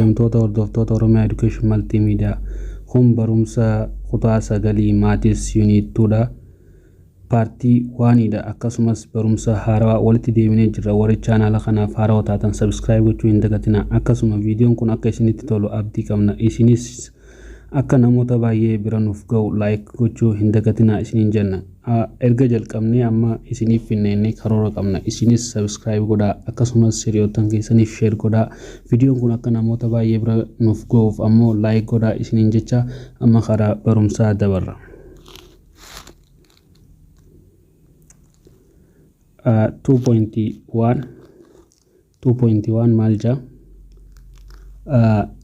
Kabajamtoota hordoftoota Oromiyaa Education Multimedia, kun barumsa kutaa sagalii Maths Unit 2dha. Part 1dha. Akkasumas barumsa haarawaa walitti deebinee jirra. Warri chaanaala kanaaf haarawaa taatan subscribe gochuu hin dagatinaa. Akkasuma viidiyoon kun akka isinitti tolu abdii qabna. Isinis akka namoota baay'ee bira nuuf ga'u like gochuu hin dagatinaa isiniin jenna. Erga jalqabnee amma isiniif finneennee karoora qabna. Isinis subscribe godhaa, akkasumas hiriyoottan keessaniif share godhaa. Viidiyoon kun akka namoota baay'ee bira nuuf ga'uuf ammoo like godhaa isiniin jecha amma karaa barumsaa dabarra. 2.1 2.1 maal jaa?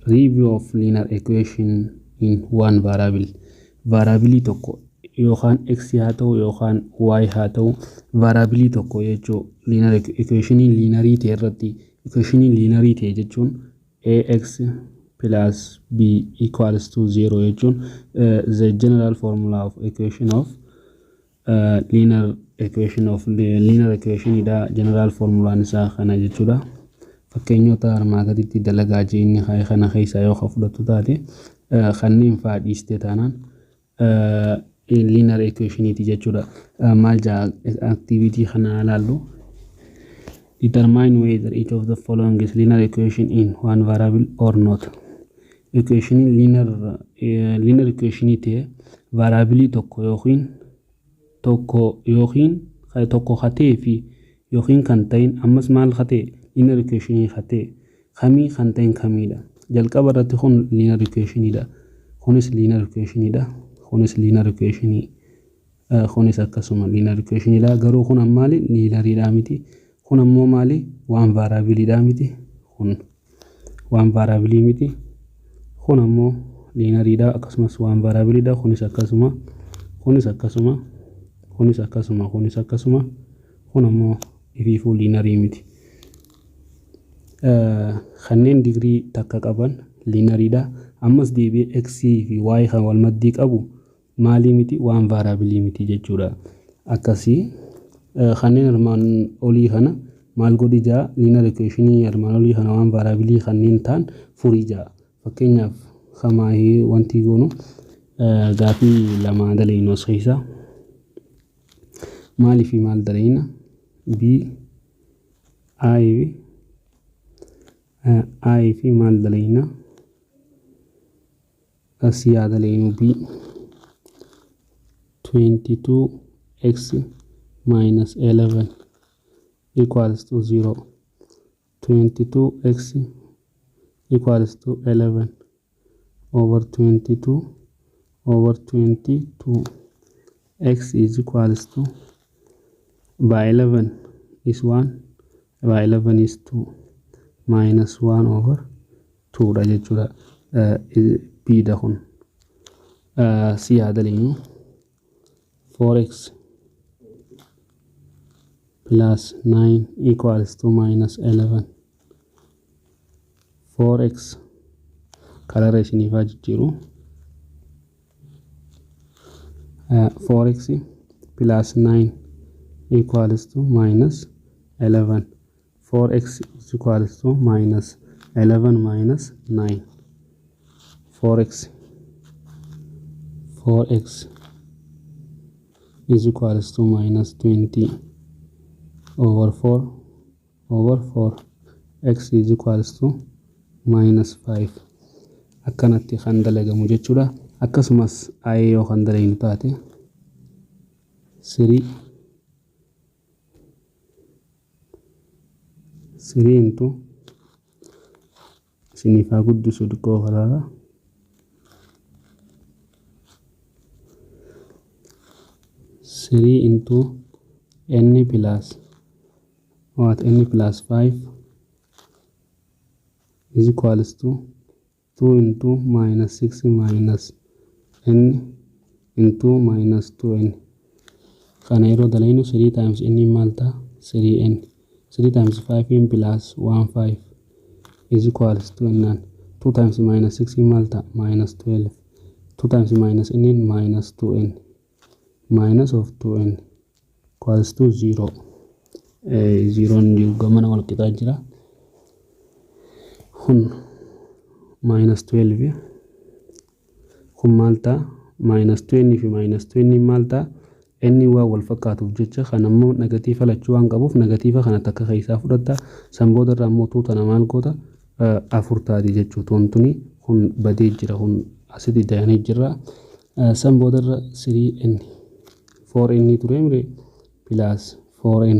Review of linear equation in one variable. Variable tokko yookaan x haa ta'u yookaan y haa ta'u, variable tokko jechuu linear equation linearii ta'e irratti, equation linearii ta'e jechuun ax plus b equals to 0 jechuun the general formula of equation of linear equation of linear equation dha. General formulaan isaa kana jechuudha. Fakkeenyota armaa gaditti dalagaa jeenni kana keessaa yoo ka fudhattu taate, kanneen fa'aa dhiiste taanaan linear equationiiti jechuudha. Maal jaa activity kana ilaallu? Determine whether each of the following is linear equation in one variable or not. Equation linear equation ta'e variable tokko yookiin tokko yookiin tokko hatee fi yookiin kan ta'in, ammas maal hatee linear equation hatee kamii kan ta'in kamiidha. Jalqaba irratti kun linear equationidha. Kunis linear equationidha. Kunis linear equation, kunis akkasuma linear equationidha. Garuu kun maali? Lineariidha miti. Kun ammoo maali? Waan variableidha miti. Kun waan variable miti. Kun ammoo lineariidha, akkasumas waan variableidha. Kunis akkasuma, kunis akkasuma, kunis akkasuma, kunis akkasuma. Kun ammoo ifiifuu linearii miti. Kanneen digirii takka qaban lineariidha. Ammas deebi'ee x fi y kan wal maddii qabu maalii miti? Waan variable miti jechuudha. Akkasii kanneen armaan olii kana maal godhi jaa? Linear equation armaan olii kana waan variable kanneen ta'an furii jaa. Fakkeenyaaf kamaahii wanti goonu gaafii lama dalaynu as keessa. Maalii fi maal dalayna? B, I fi I fi maal dalayna? As yaa dalaynu. B, 22x minus 11 equals to 0. 22x equals to 11 over 22 over 22, x is equals to, by 11 is 1, by 11 is 2, minus 1 over 2 dha jechuudha. B dha kun. C haa daleenyu. 4x plus 9 equals to minus 11. 4x kalara isiniifaa jijjiiru. 4x plus 9 equals to minus 11. 4x is equals to minus 11 minus 9. 4x 4x is equals to minus 20 over 4 over 4, x is equals to minus 5. Akkanatti kan dalagamu jechuudha. Akkasumas i yoo kan dalaynu taate, 3 3 into, isiniif haa guddisu xiqqoo karaara, 3 into n plus what? N plus 5 is equals to 2 into minus 6 minus n into minus 2n. Kana yeroo dalaynu, 3 times n maal ta'a? 3n. 3 times 5 in plus 1 5 is equals to n. 2 times minus 6 maal ta'a? Minus 12. 2 times minus n in minus 2n, minus of 2n equals to 0. 0 jiru gamana wal qixaa jira. Kun Minus 12 kun maal ta'a? Minus 20 fi minus 20 maal ta'a? Inni waan wal fakkaatuuf jecha kan ammoo negative lachuu waan qabuuf negative kana takka keessaa fudhatta. San booda irraa immoo two tana maal goota? Afur taati jechuudha. Wantuni kun badee jira, kun asitti dayanii jira. San booda irra 3n 4n ture mire, plus 4n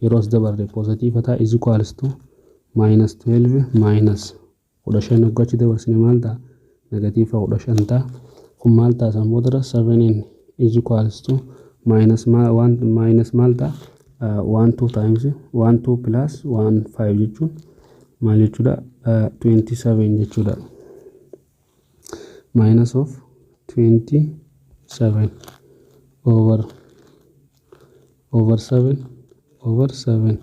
yeroo as dabarre positive ta'a, is equals to minus 12 minus 15 hoggachi dabarsine maal ta'a? Negative 15 ta'a. Kun maal ta'a? San booda irra 7n is equals to minus 1 minus maal ta'a? 1 2 times 1 2 plus 1 5 jechuun maal jechuudha? 27 jechuudha. Minus of 27 over 7 over 7.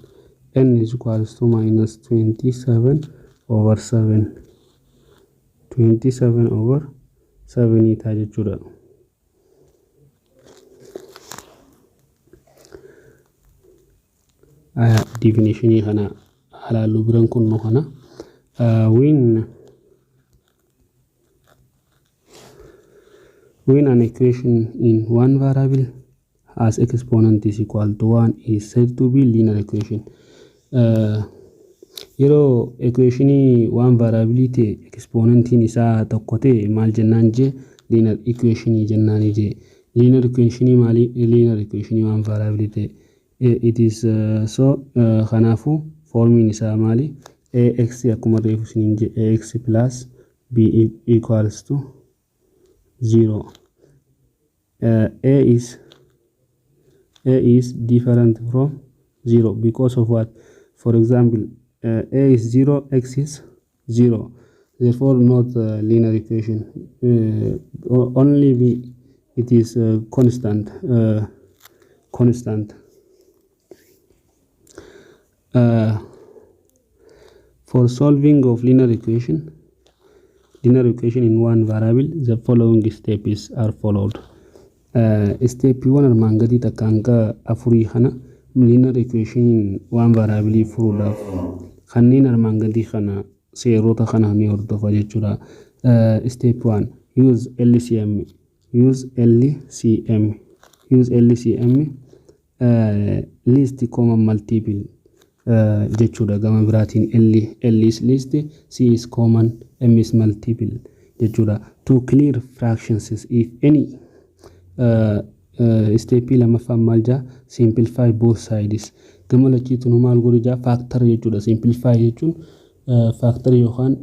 N is equals to minus 27 over 7, 27 over 7 ta'a jechuudha. Definitionii kana ilaallu biran kun nu kana when an equation in one variable has exponent is equal to 1 is said to be linear equation. Yeroo equationii one variable ta'e exponentiin isaa tokko ta'e maal jennaan jee? Linear equationii jennaan jee. Linear equationii maali? Linear equationii one variable ta'e it is so kanaafuu formiin isaa maali? Ax, akkuma reefu isiniin jee, ax plus b equals to 0. A is different from 0 because of what? For example, a is 0, x is 0, therefore not linear equation. Only b, it is constant, constant. For solving of linear equation in one variable, the following steps are followed. Steppiiwwan armaan gadii takka hanga afurii kana linear equation one variable furuudhaaf kanneen armaan gadii kana seerota kana ni hordofa jechuudha. Step 1, use LCM, use LCM, use LCM, least common multiple jechuudha. Gama biraatiin L, L is least, C is common, M is multiple jechuudha. To clear fractions if any. Stepii lammaffaan maal jaa? Simplify both sides. Gama lachiitu maal godhu jaa? Factor jechuudha. Simplify jechuun factor yookaan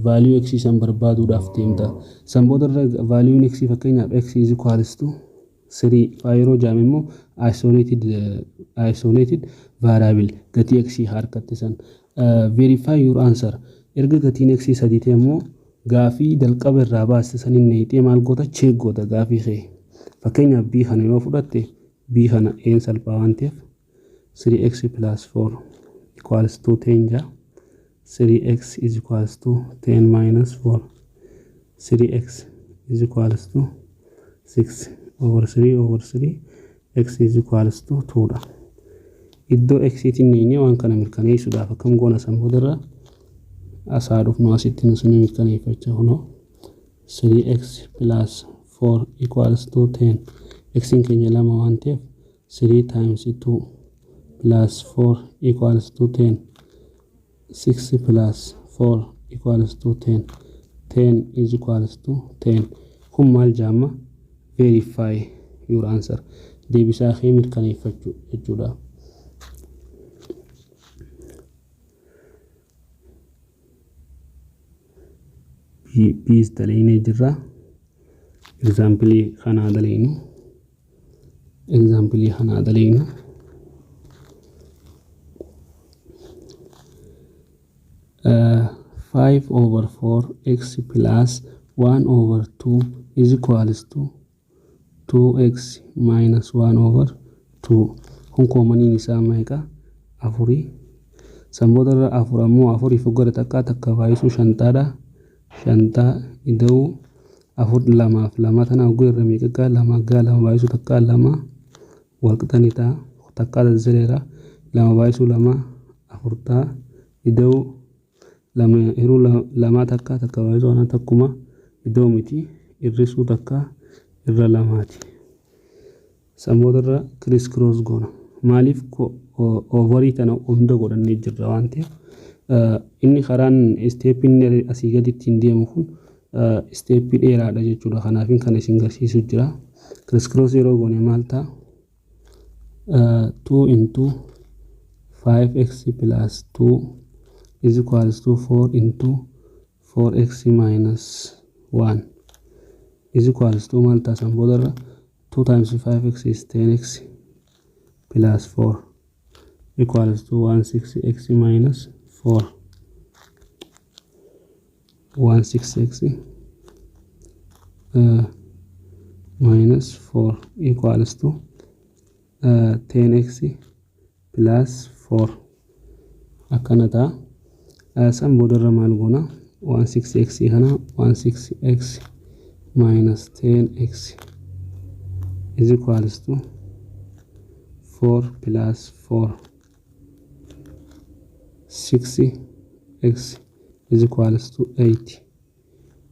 value x san barbaaduudhaaf deemta. San booda value x, fakkeenyaaf x is equals to 3 faa yeroo jaame immoo isolated variable gatii x harkatti san. Verify your answer. Erga gatiin x sadii ta'e immoo gaafii jalqaba irraa baaste saniin neeyxee maal goota? Check goota gaafii kee. Fakkeenyaaf b kana yoo fudhatte, b kana een salphaa waan ta'eef 3x plus 4 equals to 10 jaa. 3x is equals to 10 minus 4, 3x is equals to 6 over 3 over 3, x is equals to 2 dha. Iddoo x tiin neeynee waan kana mirkaneessuudhaaf akkam goona? San boodarra asaa dhufnu asitti nu suni mirkaneeffachaa kunoo 3x plus 4 equals to 10. X keenya lama waan ta'eef 3 times 2 plus 4 equals to 10. 6 plus 4 equals to 10. 10 is equals to 10. Kun maal jaama? Verify your answer, deebisaa kee mirkaneeffachuu jechuudha. B's dalaynee jirra. Example kanaa dalaynu, example kanaa dalaynu. 5 over 4 x plus 1 over 2 is equals to 2x minus 1 over 2. Kun commoniin isaa meeqa? Afurii. San boodarra afur ammoo afuriif gara takkaa takka baay'isuu shantaadha. Shantaa ida'uu afur lamaaf lama tana hogguu irra meeqa gaa? Lama gaa lama baay'isuu takkaa lama walqixa ni ta'a. Takkaa zazzareera, lama baay'isuu lama afur ta'a, ida'uu Lama hiruu lamaa takka takka baay'isuu kana takkuma iddoo miti hir'isuu takka irra lamaati. San boodarra criss cross goona. Maaliif overii tana hunda godhannee jirra waan ta'eef, inni karaan stepiin asii gadi ittiin deemu kun stepii dheeraadha jechuudha. Kanaafin kan isin garsiisu jira. Criss cross yeroo goone maal ta'a? 2 into 5x plus 2 is equals to 4 into 4x minus 1 is equals to maal ta'a? San boodarra 2 times 5x is 10x plus 4 equals to 16x minus 4, 16x minus 4 equals to 10x plus 4 akkana ta'a. San boodarra maal goona? 16x kana 16x minus 10x is equals to 4 plus 4, 6x is equals to 8.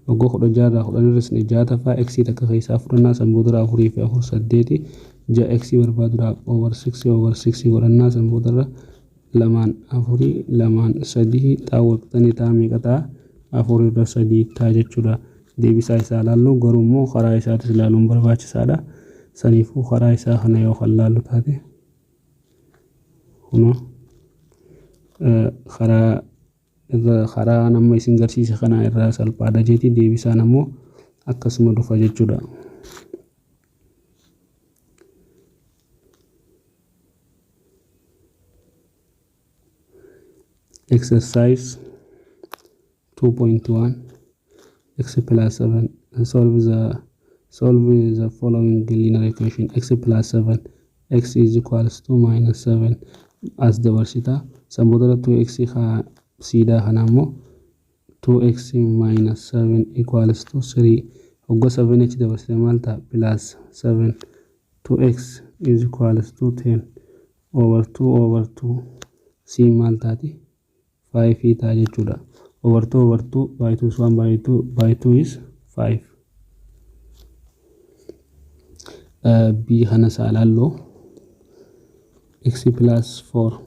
Waggaa 16 irraa 10 hir'isne jaataffaa, x takka keessaa fudhannaa. San boodarra afurii fi afur saddeeti, ja'a. X barbaaduudhaaf over 6 over 6 godhannaa. San boodarra lamaan afurii lamaan sadii xaawwaqxanii ta'a. Meeqa ta'a? Afur irra sadii ta'a jechuudha. Deebisaa isaa ilaallu, garuu immoo karaa isaatis ilaaluun barbaachisaadha. Saniifuu karaa isaa kana yoo kan laallu taate, kunoo karaa irra karaa nama isin garsiise kana irraa salphaadha jeeti, deebisaan ammoo akkasuma dhufa jechuudha. Exercise 2.1, x plus 7. Solve the following linear equation: x plus 7 x is equals to minus 7 as dabarsita. San booda 2x siidaa kana ammoo 2x minus 7 equals to 3. Hogga 7 h dabarsite maal ta'a? Plus 7. 2x is equals to 10 over 2 over 2 c maal taati? 5 ta'a jechuudha. Over 2 over 2 by 2 is 1, by 2 by 2 is 5. B kana isaa ilaalloo, x plus 4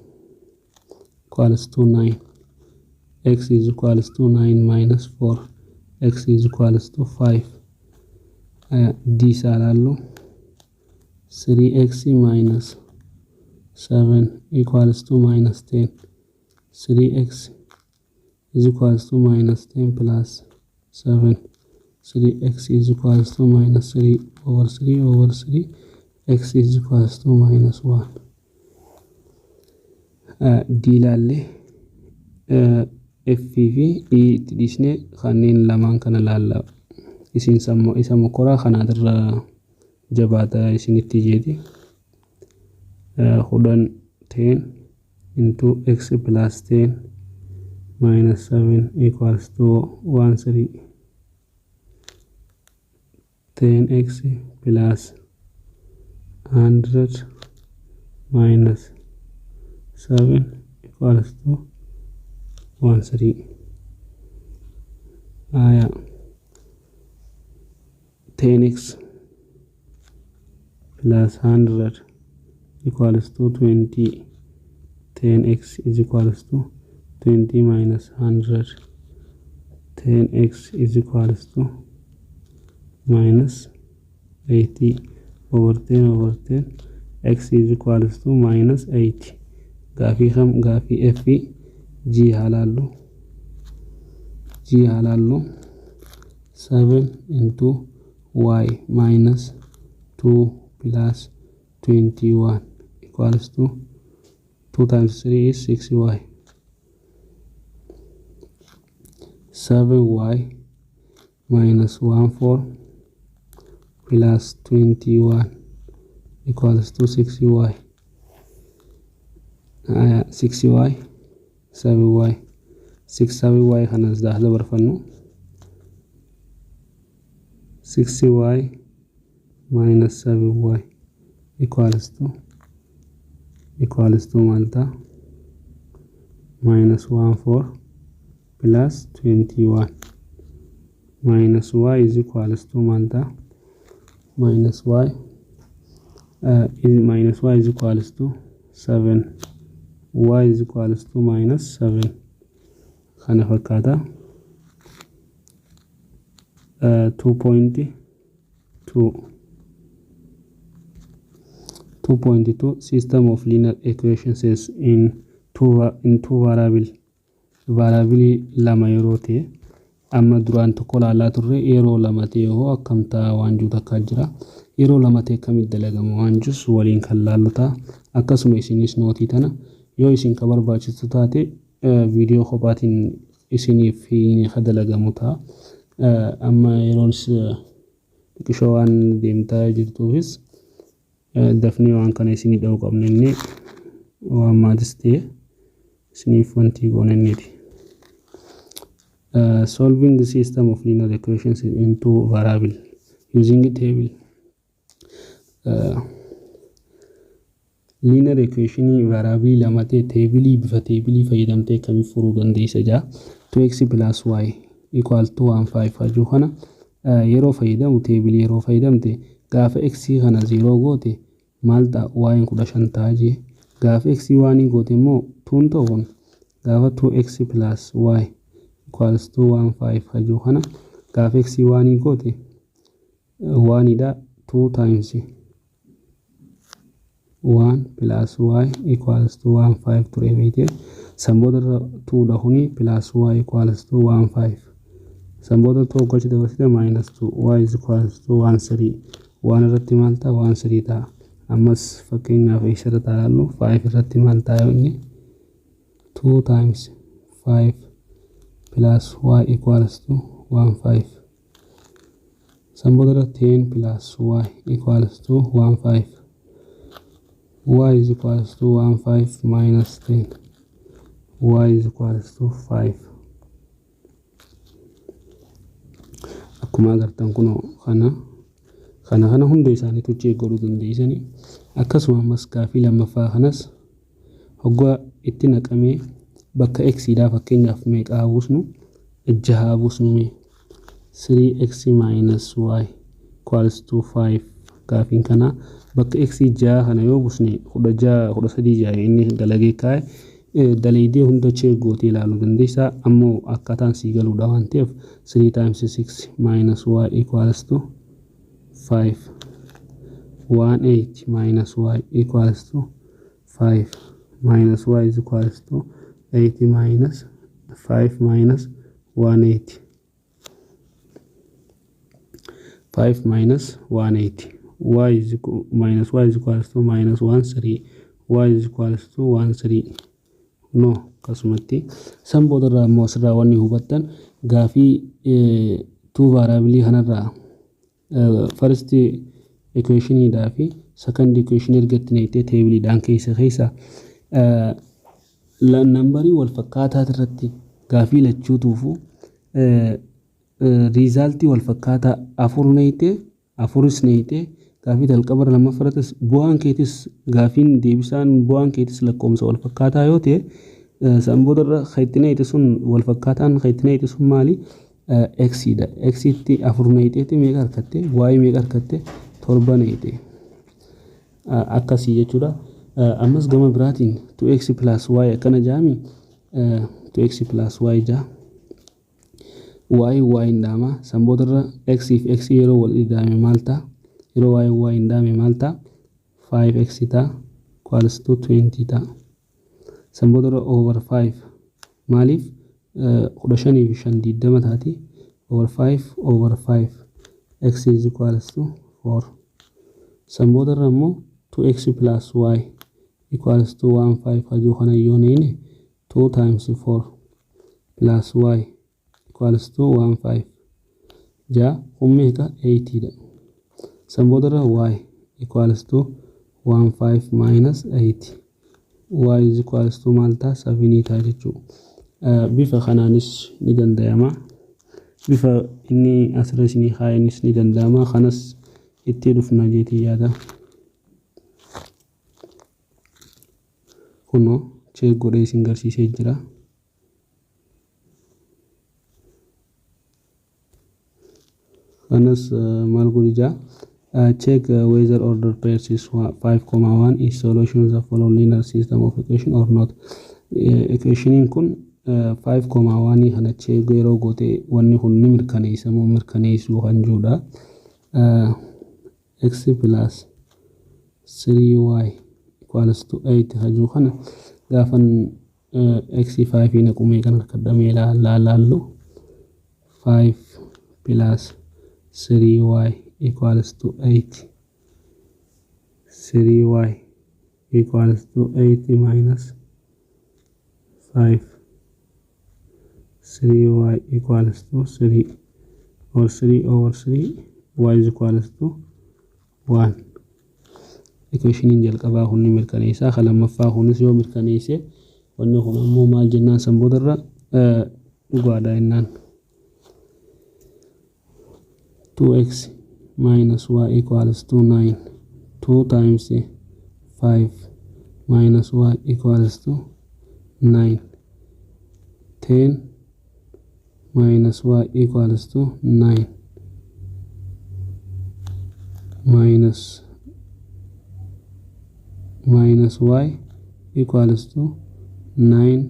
equals to 9, x is equals to 9 minus 4, x is equals to 5. D isaa ilaalloo, 3x minus 7 equals to minus 10, 3x is equals to minus 10 plus 7, 3x is equals to minus 3 over 3 over 3, x is equals to minus 1. D ilaalle, F fi E itti dhiisne kanneen lamaan kana laalla. Isin isa mokoraa kanaatirra jabaata isinitti jeeti. 10, 10 into x plus 10 minus 7 equals to 1 3, 10x plus 100 minus 7 equals to 1 3. Aya, 10x plus 100 equals to 20, 10x is equals to 20 minus 100, 10x is equals to minus 80 over 10 over 10, x is equals to minus 80. Gaafii kam? Gaafii F G haa laallu. G haa laallu. 7 into y minus 2 plus 21 equals to 2 times 3 is 6y, 7y minus 1 4 plus 21 equals to 6y. 6y 7y 6 7y kanas dabarfannu, 6y minus 7y equals to maal ta'a? Minus 1 4. plus 21 minus y is equals to maal ta'a? Minus y is minus y is equals to 7, y is equals to minus 7 kana fakkaata. 2.2 2.2 System of linear equations is in two variable. Variable lama yeroo ta'e, amma duraan tokko ilaalaa turre, yeroo lama ta'e hoo akkam ta'a waan jiru takka jira. Yeroo lama ta'e akkamitti dalagama waan jirus waliin kan laallu ta'a. Akkasuma isinis nootii tana yoo isin ka barbaachistu taate, viidiyoo kophaatiin isiniif ka dalagamu ta'a. Amma yeroon xiqqishoo waan deemtaa jirtuufis, dafnee waan kana isinii dha'uu qabna, inni waan maatis ta'e isiniif wanti goonanneeti. Solving the system of linear equations in two variable using a table. Linear equation variable lama ta'e teebilii, bifa teebilii fayyadamtee akkamitti furuu dandeessa jaa. 2x plus y equal to 15 hajuu kana yeroo fayyadamu, teebilii yeroo fayyadamte, gaafa x kana 0 goote maal ta'a? Y 15 ta'a jee. Gaafa x 1 goote immoo 2 ta'u kun, gaafa 2x plus y equals to 15 hajuu kana, gaafa x 1 goote 1 dha, 2 times 1 plus y equals to 15 ture beekte. San booda irra 2 dha kuni, plus y equals to 15. San booda 2 gochi dabarsite, minus 2, y is equals to 1 3. 1 irratti maal ta'a? 1 3 ta'a. Ammas fakkeenyaaf eessa irra ta'a laallu? 5 irratti maal ta'a inni? 2 times 5 plus y equals to 1 5. San booda irra 10 plus y equals to 1 5, y is equals to 1 5 minus 10, y is equals to 5. Akkuma agartan kun kana hunda isaaniitu check godhuu dandeessanii. Akkasuma ammas gaafii lammaffaa kanas hoggaa itti naqamee, bakka x dhaa fakkeenyaaf meeqa haa buusnu? 6 haa buusnu mee. 3x minus y equals to 5. Gaafiin kana bakka x 6 kana yoo buusne, 16, 13 ja'a inni dalagee kaa'e. Daleedee hunda check gootee ilaaluu dandeessaa. Ammoo akkaataan sii galuudha waan ta'eef, 3 times 6 minus y equals to 5, 1 8 minus y equals to 5, minus y is equals to 8 minus 5 minus 180, 5 minus 180, y is equal, minus y is equals to minus 1 3, y is equals to 1 3. No, akkasumatti san boodarraa immoo asirraa wanni hubattan, gaafii two variable kanarraa first equationiidhaa fi second equation ergatti neettee teebiliidhaan keessa nambarii wal fakkaataa irratti gaafii lachuutuufu riizaaltii wal fakkaataa, afur neeyitee afuris neeyitee, gaafii jalqaba lammaffaarrattis bu'aan keetis, gaafiin deebisaan bu'aan keetis lakkoomsa wal fakkaataa yoo ta'e, san boodarra kan itti neeyite sun wal fakkaataan kan itti neeyite sun maali? X dha. X itti afur neeyiteeti meeqa harkatte? Y meeqa harkatte? 7 neeyite. Akkasii jechuudha. Ammas gama biraatiin 2x plus y akkana jaami, 2x plus y jaa, y y hin dhaama. San boodarra x fi x yeroo wal ida'ame maal ta'a? Yeroo y y hin dhaame maal ta'a? 5x ta'a, equals to 20 ta'a. San boodarra over 5, maaliif 15 fi 5 20 taati, over 5, over 5, x is equals to 4. San boodarra immoo 2x plus y equals to 1 5 hajuu kana yoo neeyne, 2 times 4 plus y equals to 1 5 jaa, kun meeqa? 8 dha. San boodarra y equals to 1 5 minus 8, y is equals to maal ta'a? 7 ta'a jechuudha. Bifa kanaanis ni danda'ama. Bifa inni asirra isinii kaayanis ni danda'ama. Kanas itti dhufna jeetii yaada. Kunoo check godhee isin garsiisee jira. Kanas maal godhi jaa? Check whether order pairs is 5,1 is solution of the following linear system of equation or not. Equationiin kun 5,1 kana check yeroo goote wanni kun ni mirkaneessa moo mirkaneessuu kan jirudha. X plus 3y equals to 8 hajuu kana gaafan x 5 naqumee kan harkadhamee laallu, 5 plus 3y equals to 8, 3y equals to 8 minus 5, 3y equals to 3 or 3 over 3, y is equals to 1. Equationiin jalqabaa kun ni mirkaneessa. Kan lammaffaa kunis yoo mirkaneesse, wanni kun ammoo maal jennaan san boodarra dhugaadha jennaan. 2x minus y equals to 9, 2 times 5 minus y equals to 9, 10 minus y equals to 9, minus minus y equals to 9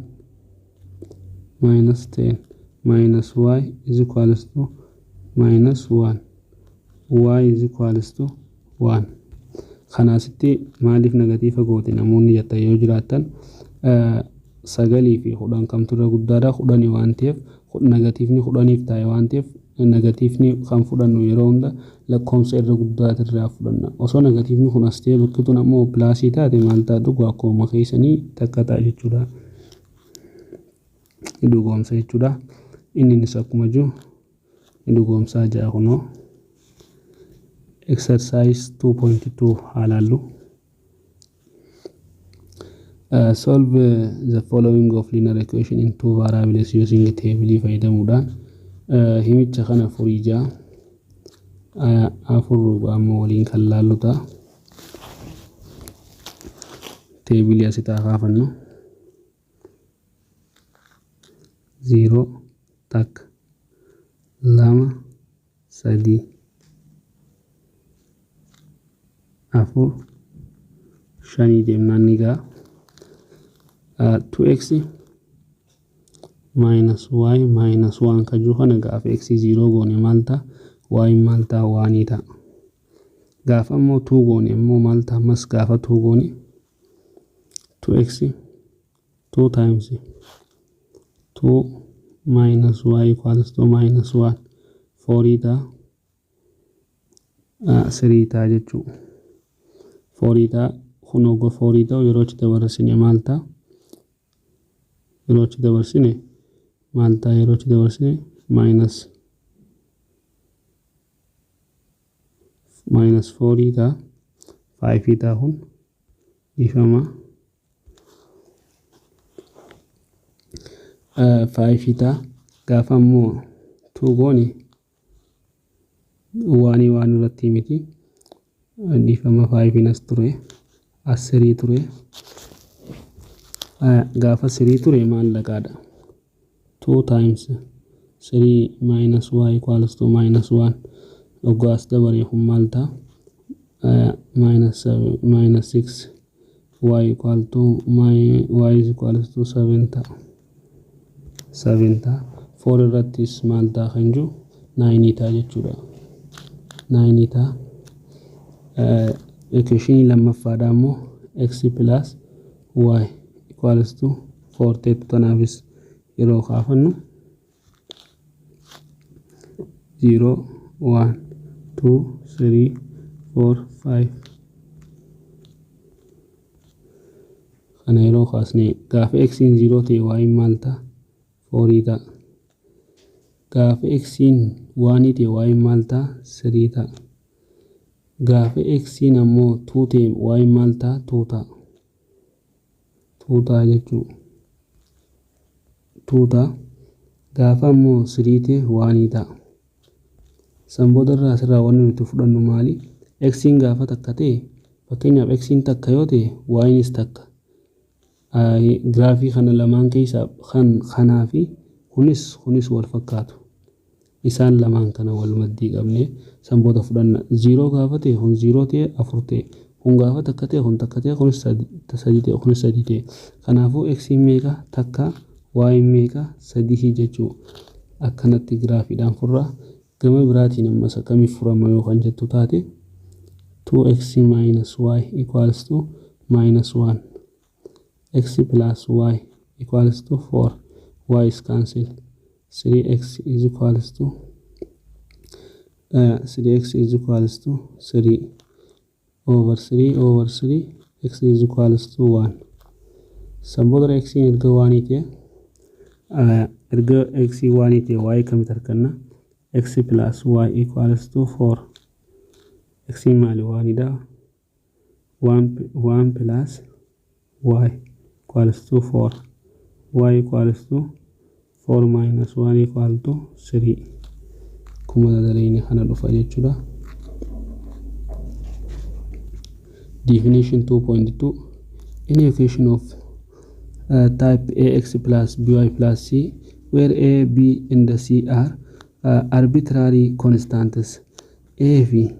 minus 10, minus y is equals to minus 1, y is equals to 1. Kanaasitti maaliif negative goote namoonni jettan yoo jiraattan, 9 fi 10 kamtu irra guddaadha? 10 waan ta'eef, negativeni 10f taa'e waan ta'eef, negativeni kan fudhannu yeroo hunda lakkoomsa irra guddaatirraa fudhanna. Osoo negativeni kun as ta'e, bakki tun ammoo plusii taate, maal ta'a? Dhugaa akkuma keessanii takka ta'a jechuudha. Ni dhugoomsa jechuudha. Inninis akkuma jiru ni dhugoomsaa ja'a kunoo. Exercise 2.2 haa laallu. Solve the following of linear equation in two variables using table fayyadamuudhaan himicha kana furii ja'a. Afur amma waliin kan laallu ta'a. Tableii asitti haa kaafannu. Zero, takka, lama, sadii, afur, shanii deemnaan ni ga'a. 2x minus y minus 1 kan jiru kana gaafa x 0 goone maal ta'a? Y maal ta'a? Oneii ta'a. Gaafa immoo 2 goone immoo maal ta'a? Ammas gaafa 2 goone, 2x, 2 times 2 minus y equals to minus 1, 4 ta'a, 3 ta'a jechuudha. 4 ta'a. Kun ogga 4 ta'u, yeroo achi dabarsine maal ta'a? Yeroo achi dabarsine maal ta'a? Yeroo achi dabarsine minus 4 ta'a. 5 ta'a kun, dhiifama. 5 ta'a. Gaafa immoo 2 goone, oneii waan irratti miti. Dhiifama, 5 as ture. As 3 ture. Gaafa 3 ture maallaqaadha. 2 times 3 minus y equals to minus 1. Oggaa as dabaree kun maal ta'a? Minus 7, minus 6 y equal to y is equals to 7 ta'a. 7 ta'a. 4 irrattis maal ta'a kan jiru? 9 ta'a jechuudha. 9 ta'a. Equationii lammaffaadha immoo x plus y equals to 4 ta'etu. Tanaafis yeroo kaafannu 0, 1, 2, 3, 4, 5. Kana yeroo kaasne, gaafa x 0 ta'e y maal ta'a? 4 ta'a. Gaafa x 1 ta'e y maal ta'a? 3 ta'a. Gaafa x ammoo 2 ta'e y maal ta'a? 2 ta'a. 2 ta'a jechuudha. 2 ta'a. Gaafa ammoo 3 ta'e 1 ta'a. San booda irraa asirraa wanni nuti fudhannu maali? X gaafa takka ta'e, fakkeenyaaf x takka yoo ta'e, ynis takka. Giraafii kana lamaan keessaa kan kanaa fi kunis wal fakkaatu. Isaan lamaan kana wal maddii qabnee san booda fudhanna. 0 gaafa ta'e kun 0 ta'e 4 ta'e, kun gaafa takka ta'e kun takka ta'e, kunis 3 ta'e, kunis 3 ta'e. Kanaafuu x meeqa? Takka. Y meeqa? 3 jechuu. Akkanatti giraafiidhaan furraa. Gama biraatiin ammas akkamiif furama yoo kan jettu taate, 2x minus y equals to minus 1, x plus y equals to 4, y is cancelled, 3x is equals to 3x is equals to 3 over 3 over 3, x is equals to 1. San booda x erga 1 ta'e, erga x 1 ta'e, y kamitti arganna? X plus y equals to 4. X maali? 1 dha. 1 plus y equals to 4, y equals to 4 minus 1 equal to 3. Kuma dalagne kana dhufa jechuudha. Definition 2.2. Any equation of type ax plus by plus c, where a, b and c are arbitrary constants. A fi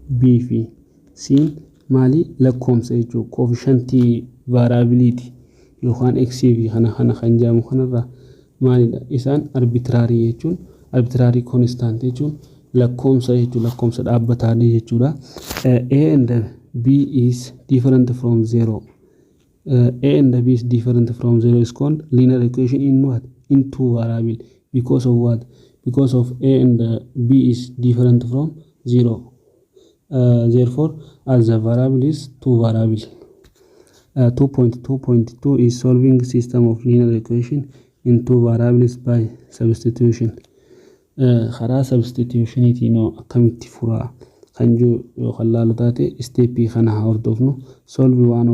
b fi c maali? Lakkoomsa jechuudha. Coefficientii variability yookaan x fi kana kan jedhamu kanarraa maalidha? Isaan arbitrary jechuun, arbitrary constant jechuun lakkoomsa jechuudha, lakkoomsa dhaabbataadha jechuudha. A and b is different from zero. A and b is different from zero is called linear equation in what? In two variable. Because of what? Because of a and b is different from zero. Therefore, as the variable is two variable. 2.2.2 is solving system of linear equation in two variables by substitution. Karaa substitutioniitiin akkamitti furaa kan jiru yoo kan laalu taate, stepii kana haa hordofnu. Solve one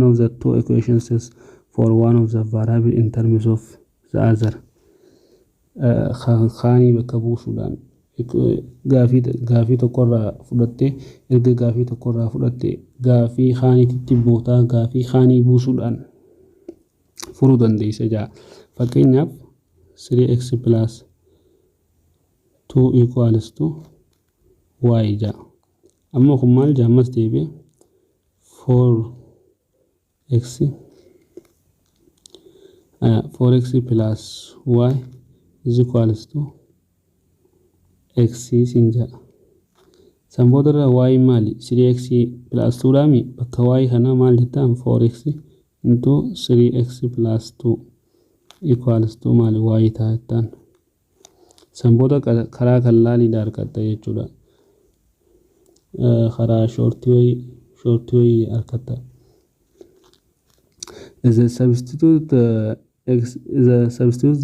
of the two equations for one of the variable in terms of the other. Kaanii bakka buusuudhaan gaafii tokkorraa fudhattee, erga gaafii tokkorraa fudhatte, gaafii kaaniitti bootaa gaafii kaanii buusuudhaan furuu dandeessa jaa. Fakkeenyaaf, 3x plus 2 equals to y jaa. Amma kun maal jaa? Ammas deebi'e 4x 4x plus y is equals to x sin jaa. San boodarra y maali? 3x plus 2 dhaami. Bakka y kana maal jettaan? 4x into 3x plus 2 equals to maali? Y ta'a jettaan. San booda karaa kan laaliidha argatta jechuudha. Karaa shortii wayii argatta. The substitute the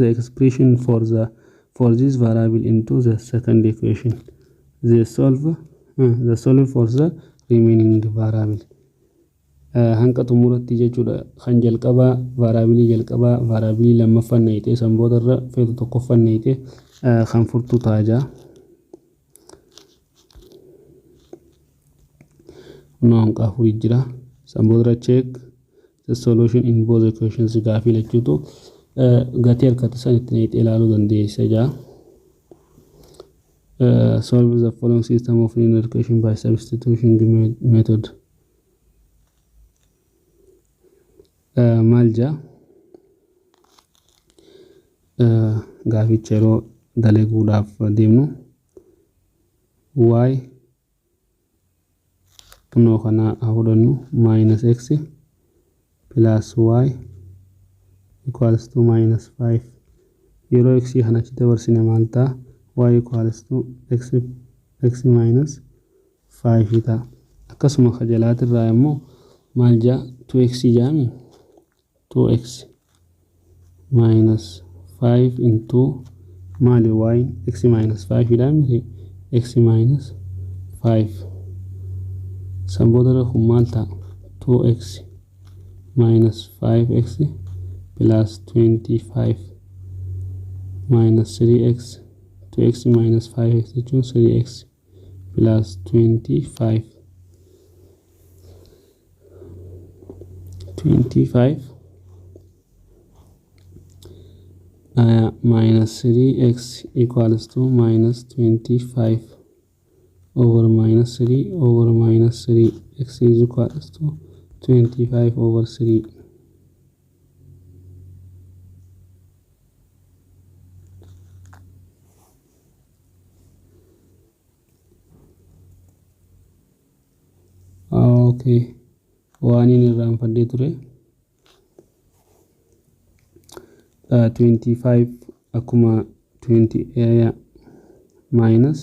expression for this variable into the second equation. The solve for the remaining variable. Hanqa xumuratti jechuudha. Kan jalqabaa variableii jalqabaa variableii lammaffaan naqxee, san boodarra feetu tokkoffaan naqxee kan furtuu ta'a jaa. Kunoo hanqa afurii jira. San boodarra check the solution in both equations. Gaafii lachuutu gatii harkatti san itti naqxee ilaaluu dandeessa jaa. Solve the following system of linear equation by substitution method. Maal jaa? Gaaficha yeroo dalaguudhaaf deemnu, y kunoo kana haa fudhannu, minus x plus y equals to minus 5. Yeroo x kana achi dabarsine maal ta'a? Y equals to x minus 5 ta'a. Akkasuma ka jalaatirraa immoo maal jaa? 2x jaami, 2x minus 5 into maali? Y x minus 5 dha miti? X minus 5. San boodarra kun maal ta'a? 2x minus 5x plus 25 minus 3x. 2x minus 5x jechuun 3x plus 25. 25. Minus 3x equals to minus 25 over minus 3 over minus 3, x is equals to 25 over 3. Okay, waan inni irraanfadhee ture, 25 akkuma 20 minus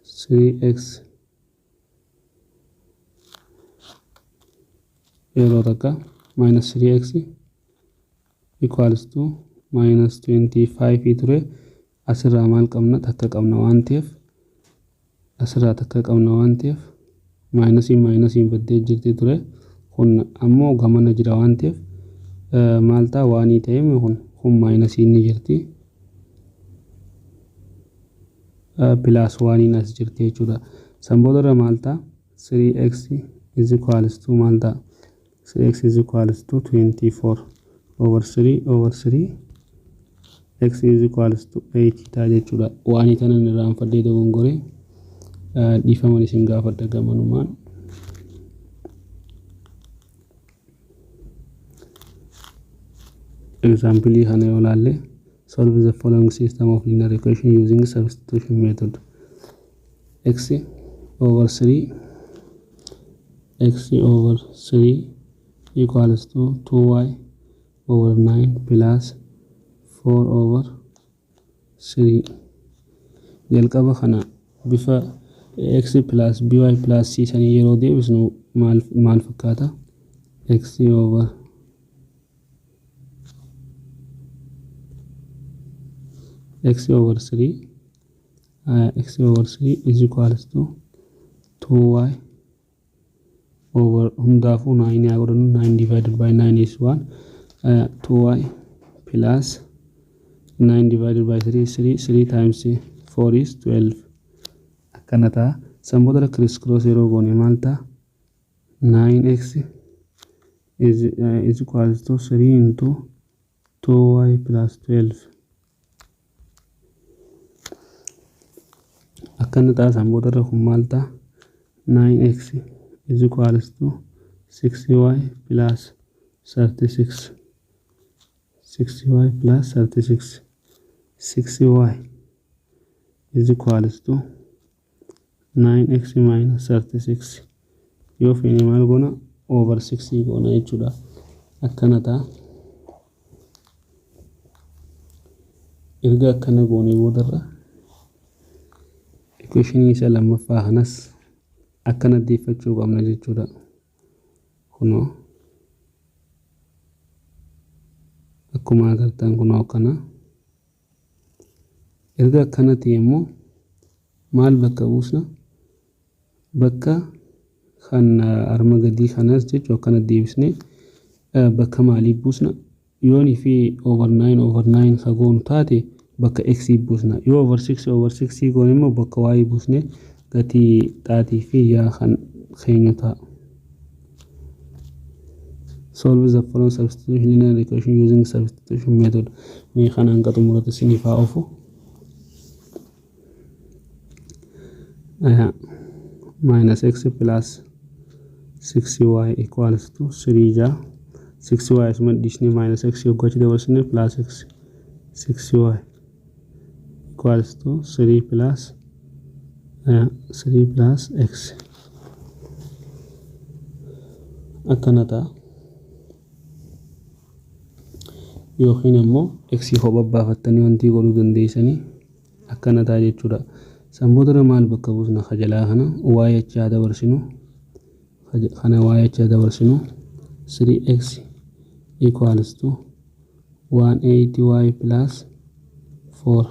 3x yeroo takka minus 3x equals to minus 25 ture. Asirraa maal qabna? Takka qabna waan ta'eef, asirraa takka qabna waan ta'eef, minusiin minusiin baddee jirti ture. Kun ammoo gamana jira waan ta'eef maal ta'a? Waanii ta'e kun minusiin ni jirti, plus oneiin as jirti jechuudha. San boodarra maal ta'a? 3x is equals to maal ta'a? 3x is equals to 24 over 3 over 3, x is equals to 8 ta'a jechuudha. Waanii tanan irraanfadhee dogongoree, dhiifaman isin gaafadha gamanumaan. Example kana yoo laalle, solve the following system of linear equation using substitution method. X over 3, x over 3 equals to 2y over 9 plus 4 over 3. Jalqaba kana bifa x plus by plus c sanii yeroo deebisnu maal maal fakkaata? X over x over 3, x over 3 is equals to 2y over, hundaafuu 9 haa godhannu, 9 divided by 9 is 1, 2y plus 9 divided by 3 is 3, 3 times 4 is 12. Akkana ta'a. San booda criss cross yeroo goone maal ta'a? 9x is equals to 3 into 2y plus 12 akkana ta'a. San boodarra kun maal ta'a? 9x is equals to 6y plus 36, 6y plus 36, 6y is equals to 9x minus 36. Yoo feene maal goona? Over 6 goona jechuudha. Akkana ta'a. Erga akkana goonee boodarra equationii isa lammaffaa kanas akkana deeffachuu qabna jechuudha. Kunoo akkuma agartan kunoo akkana. Erga akkana ta'e immoo maal bakka buusna? Bakka kan arma gadii kanas jechuu akkana deebisnee bakka maalii buusna? Yoonii fi over 9 over 9 ka goonu taate bakka x buusna. Yoo over 6 over 6 goone immoo bakka y buusne gatii xaatii fi yaa kan keenyu ta'a. Solve the following substitution linear equation using substitution method. Mee kanaan ka xumurate isiniif haa ofu. Minus x plus 6y equals to 3 jaa. 6y asuma dhiisnee minus x yoggaachi dabarsine plus x, 6y equals to 3 plus 3 plus x akkana ta'a. Yookiin immoo x kophaa baafattanii wanti godhuu dandeessanii akkana ta'a jechuudha. San boodarra maal bakka buusna? Kajalaa kana y achi haa dabarsinu. Kana y achi haa dabarsinu. 3x equals to 180y plus 4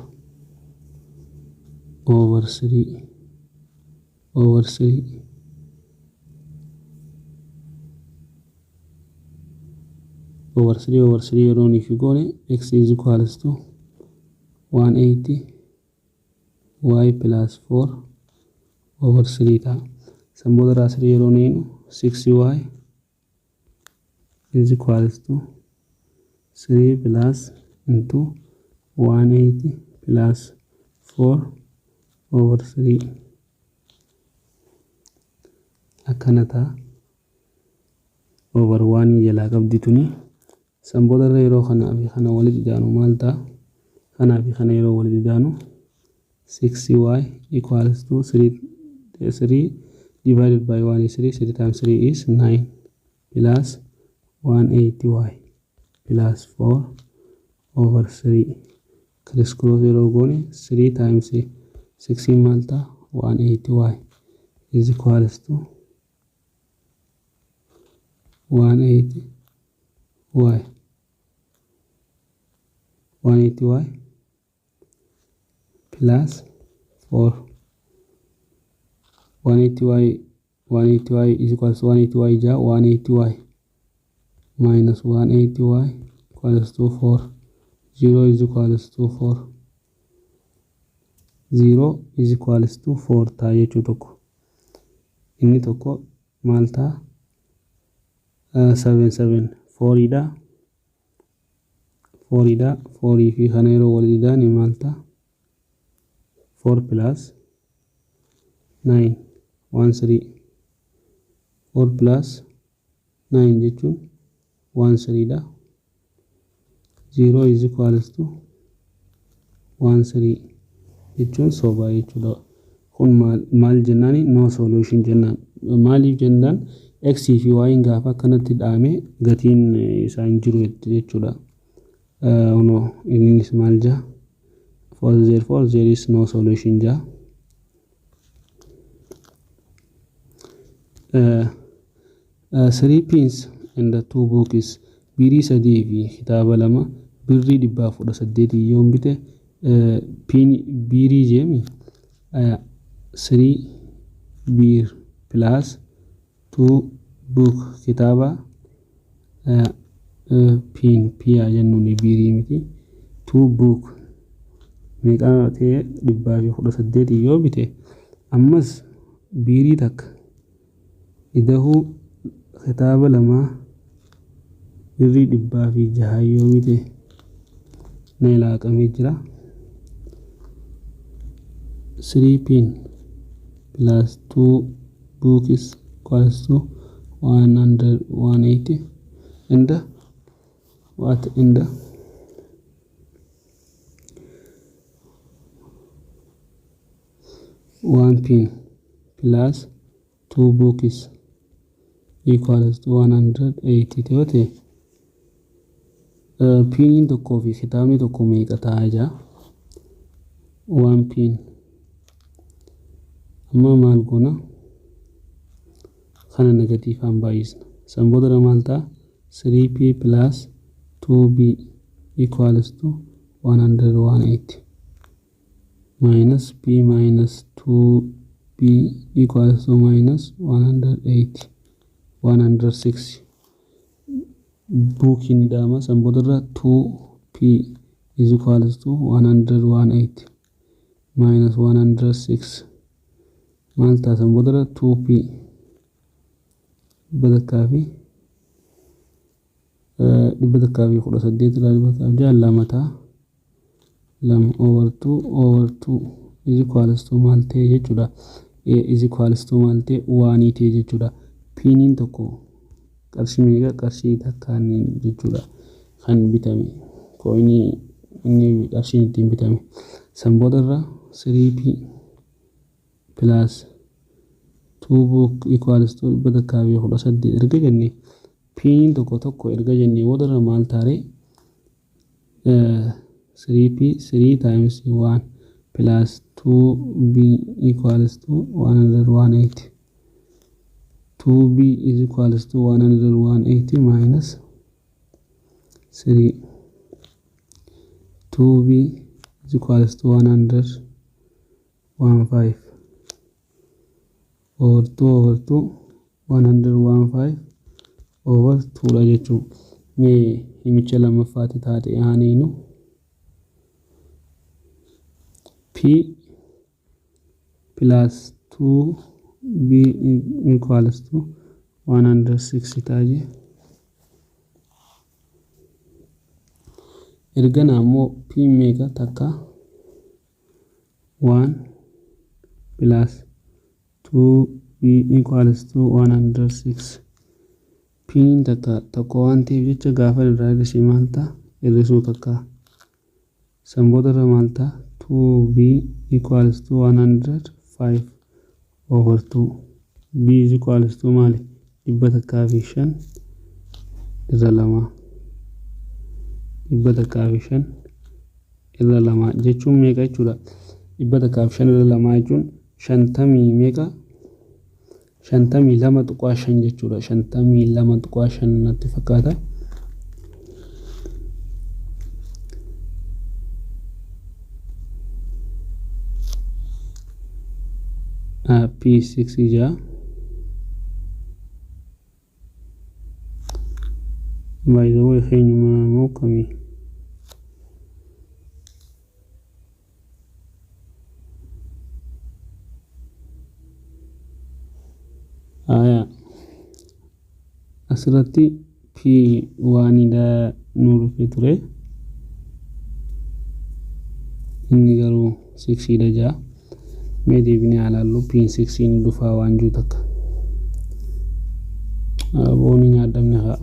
over 3 over 3 over 3 over 3. Yeroo nuuf goone x is equals to 180 y plus 4 over 3 ta'a. San booda irraa 3 yeroo neenu 6y is equals to 3 plus into 180 plus 4 over 3 akkana ta'a. Over 1 jalaa qabdi tuni. San boodarra yeroo kanaa fi kana walitti idaanu maal ta'a? Kanaa fi kana yeroo walitti idaanu 6y equals to 3, 3 divided by 1 is 3, 3 times 3 is 9, plus 180y plus 4 over 3. Criss cross yeroo goone 3 times 6 maal ta'a? 180y is equals to 180y, 180y plus 4. 180y, 180y is equals to 180y ja 180y minus 180y equals to 4. 0 is equals to 4, 0 is equals to 4 ta'a jechuu. Tokko inni tokko maal ta'a? 7 7 4 dha, 4 dha. 4 fi kana yeroo walitti idaane maal ta'a? 4 plus 9, 1 3. 4 plus 9 jechuun 1 3 dha. 0 is equals to 1 3 jechuun sobaa jechuudha. Kun maal jennaani? No solution jennaan. Maaliif jennaan, x fi y gaafa akkanatti dhaame gatiin isaa hin jiru jechuudha. No, innis maal jaa? For therefore there is no solution jaa. Three pins and the two books, biirii sadii fi kitaaba lama birrii 118 yoon bite, pen biirii jeemi, three birr plus two book kitaaba, pen piyaa jennuun biirii miti, two book meeqaa ta'e? 118 yoo bite, ammas biirii takka idahuu kitaaba lamaa birrii 106 yoo bite na ilaaqamee jira. 3 pen plus 2 books equals to 100 180 and the what in the 1 pen plus 2 books equals to 180 yoo ta'e, peniin tokkoo fi kitaabni tokko meeqa ta'aa jira? One pen amma maal goona? Kana negatiivaan baay'isna. San booda maal ta'a? 3p plus 2b equals to 180 minus p minus 2b equals to minus 180, 106. Bookiin ida'ama. San boodarra 2p is equals to 180 minus 106 maal ta'a? San boodarra 2p 118 irraa 106 lama ta'a. Lama over 2 over 2 is equals to maal ta'e jechuudha? Is equals to maal ta'e? One ta'e jechuudha. Peniin tokko qarshii meeqa? Qarshii takkaan jechuudha kan bitame, coinii inni qarshiin ittiin bitame. San boodarra 3p plus 2 book equals to 118 erga jenne, peniin tokko tokko erga jenne boodarra maal taare? 3p, 3 times 1 plus 2b equals to 180. 2b is equals to 180 minus 3. 2b is equals to 115 over 2 over 2, 115 over 2 dha jechuun. Mee himicha lammaffaatti taate aaniinu p plus 2b equals to 106 ta'a. Ergana ammoo p meeqa takka 1 plus 2b equals to 106. P takka tokko waan ta'eef jecha gaafa irraa hir'ise maal ta'a? Hir'isuu takka. San booda irra maal ta'a? 2b equals to 105 over 2. B is equals to maali? 105 irra 2. 105 irra 2 jechuun meeqa jechuudha? 105 irra 2 jechuun shantamii meeqa? 52.5 jechuudha. 52.5 natti fakkaata. P6 ijaa. By the way, keenyuma moo kamii? Aya, asirratti P waanidha nuu dhufee ture. Inni garuu 6 dha jaa. Mee deebinee haa ilaallu, P 6 ni dhufaa waan jiru takka. Boonii nyaadhamne haa.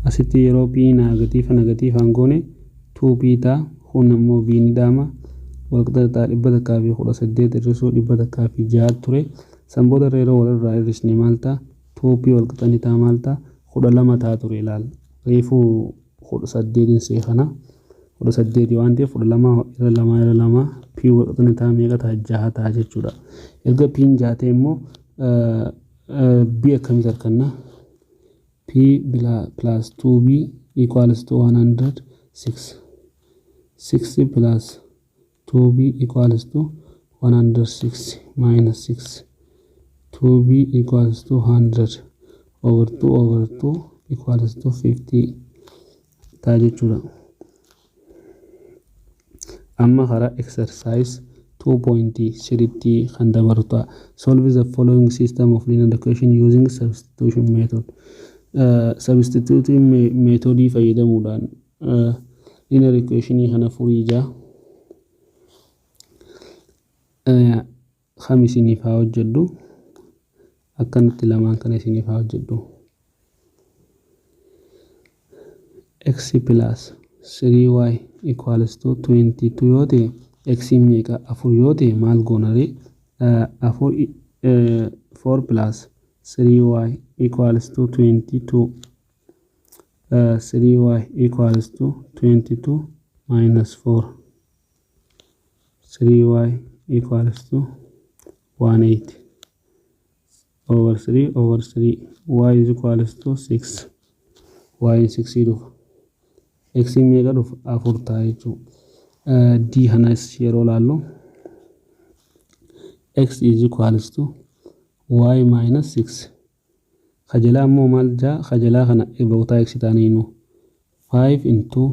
Asitti yeroo P negative negativeaan goone 2P ta'a. Kun ammoo B ni dhaama. Walqixa ta'a 118 hir'isuu 106 ture. San booda yeroo walirraa hir'isne maal ta'a? 2P walqixa ni ta'a maal ta'a? 12 ta'a ture ilaal. Reefuu 18 see kana. 18 waan ta'eef 12 irra 2 irra 2 P walqixa ni ta'a meeqa ta'a? 6 ta'a jechuudha. Erga P 6 ta'e immoo B akkamitti arganna? P plus 2B equals to 106. 6 plus 2B equals to 106 minus 6. 2B equals to 100 over 2 over 2 equals to 50 ta'a jechuudha. Amma karaa exercise 2.3 kan dabaru ta'a. Solve the following system of linear equation using substitution method. Substitution methodii fayyadamuudhaan linear equation kana furii jaa. Kam isiniif haa hojjedhu? Akkanatti lamaan kana isiniif haa hojjedhu. X plus 3y equals to 22 yoo ta'e, x meeqa? Afur yoo ta'e maal goona ree? Afur, 4 plus 3y equals to 22. 3y equals to 22 minus 4, 3y equals to 18 over 3 over 3, y is equals to 6. Y 6 dhufa. X meeqa dhufa? Afur ta'a jechuudha. D kanas yeroo laallu x is equals to y minus 6. Kajalaa immoo maal jaa? Kajalaa kana bootaa x ta'aniinu 5 into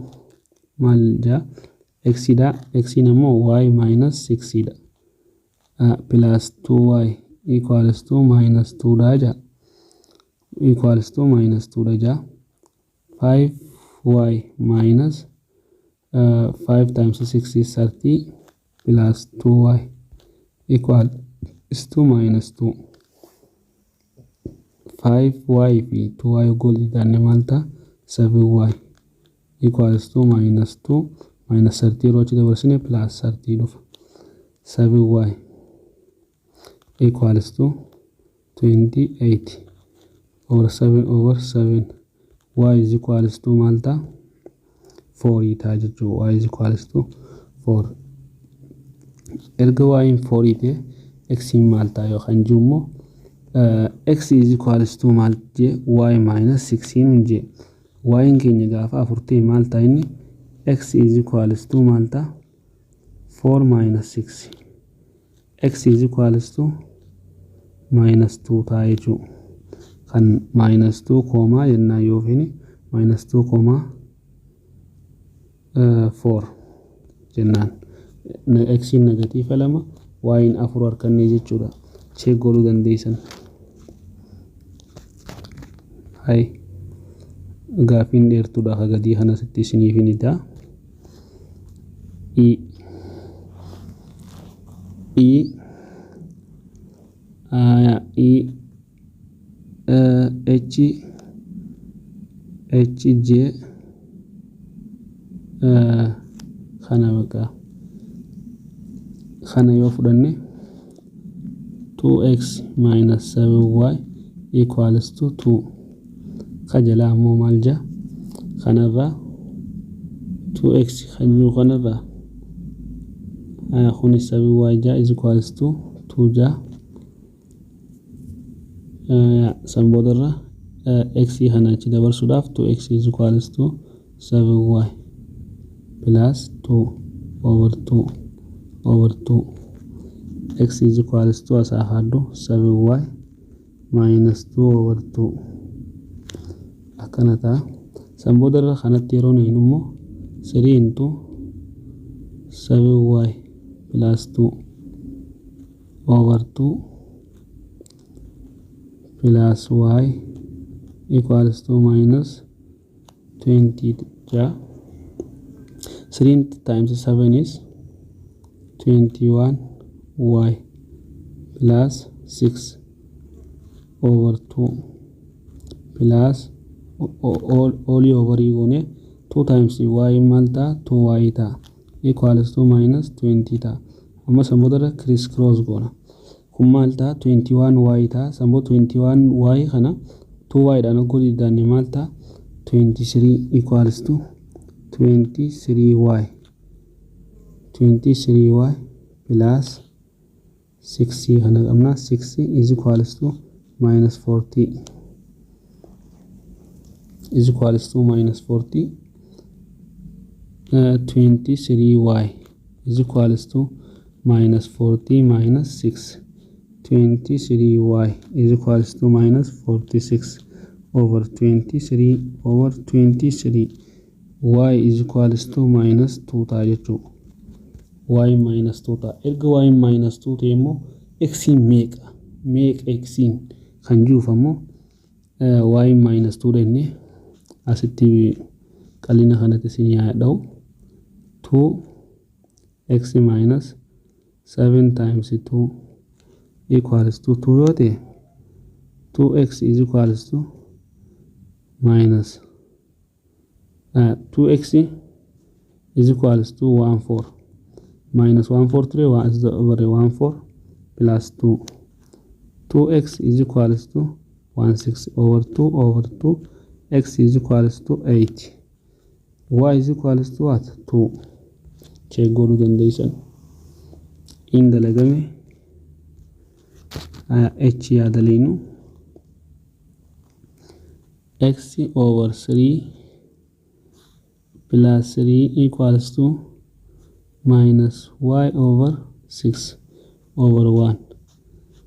maal jaa? X dha. X immoo y minus 6 dha, plus 2y equals to minus 2 dha jaa, equals to minus 2 dha jaa. 5y minus 5 times 6 is 30 plus 2y equal is to minus 2. 5y fi 2y goal taane maal ta'a? 7y equals to minus 2 minus 30 yeroo achi dabarsine plus 30 dhufa. 7y equals to 28 over 7 over 7, y is equals to maal ta'a? 4 ta'a jechuudha. Y is equals to 4. Erga y 4 ta'e x maal ta'a yookaan jiru immoo x is equals to maal jee? Y minus 16 jee. Y keenya gaafa afur ta'e maal ta'a inni? X is equals to maal ta'a? 4 minus 6, x is equals to minus 2 ta'a jechuudha. Kan minus 2 comma jennaan yoo feene minus 2 comma 4 jennaan x negative 2, y 4 harkannee jechuudha. Check godhuu dandeessan. Hay, Gaafiin dheertuudha ka gadii kana sitti isiniif hin ta'a. E E E H H J kana bakka kana yoo fudhanne, 2x minus 7y equals to 2. Ka jalaa ammoo maal jaa? Kanarraa 2x kan jiru kanarraa kunis 7y jaa is equals to 2 jaa. San boodarra x kana achi dabarsuudhaaf 2x is equals to 7y plus 2 over 2 over 2. X is equals to asaa haaddu 7y minus 2 over 2 akkana ta'a. San boodarra kanatti yeroo nuyin immoo 3 into 7y plus 2 over 2 plus y equals to minus 20 ja. 3 times 7 is 21 y plus 6 over 2 plus olii overii goone 2 times y maal ta'a? 2y ta'a, equals to minus 20 ta'a. Amma san boodarra criss cross goona. Kun maal ta'a? 21 y ta'a. San booda 21 y kana 2y dhaan oggoo diddaanne maal ta'a? 23 equals to 23y, 23y plus 6 kana qabna. 6 is equals to minus 40, is equals to minus 40. 23y is equals to minus 40 minus 6. 23y is equals to minus 46 over 23 over 23. Y is equals to minus 2 ta'a jechuudha. Y minus 2 ta'a. Erga y minus 2 ta'e immoo x meeqa? Meeqa x kan jiruuf ammoo y minus 2 jennee asitti qal'ina kanatti isin yaa dha'u. 2 x minus 7 times 2 equals to 2 yoo ta'e, 2x is equals to minus 2x is equals to 1 4 minus 1 4 3 1 is over 1 4 plus 2. 2x is equals to 1 6 over 2 over 2. X is equals to 8. Y is equals to what? 2. Check godhuu dandeessan. In dalagame. H yaadaliinu x over 3 plus 3 equals to minus y over 6 over 1.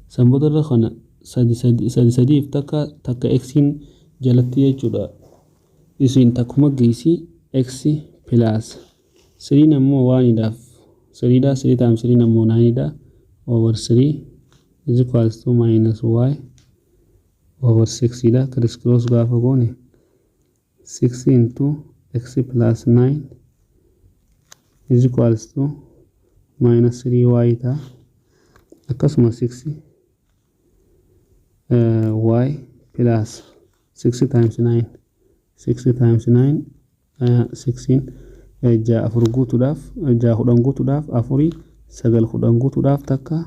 San boodarra kana sadi sadi sadiif takka takka xin jalatti jechuudha. Isin takkuma geessi x plus 3 ammoo waanidhaaf 3dha. 3 times 3 ammoo 9dha over 3 is equals to minus y over 6 dha. Criss cross gaafa goone 6 into x plus 9 is equals to minus 3y ta'a. Akkasuma 6 y plus 6 times 9, 6 times 9 16, ja'a afur guutuudhaaf, ja'a 10 guutuudhaaf afurii, sagal 10 guutuudhaaf takka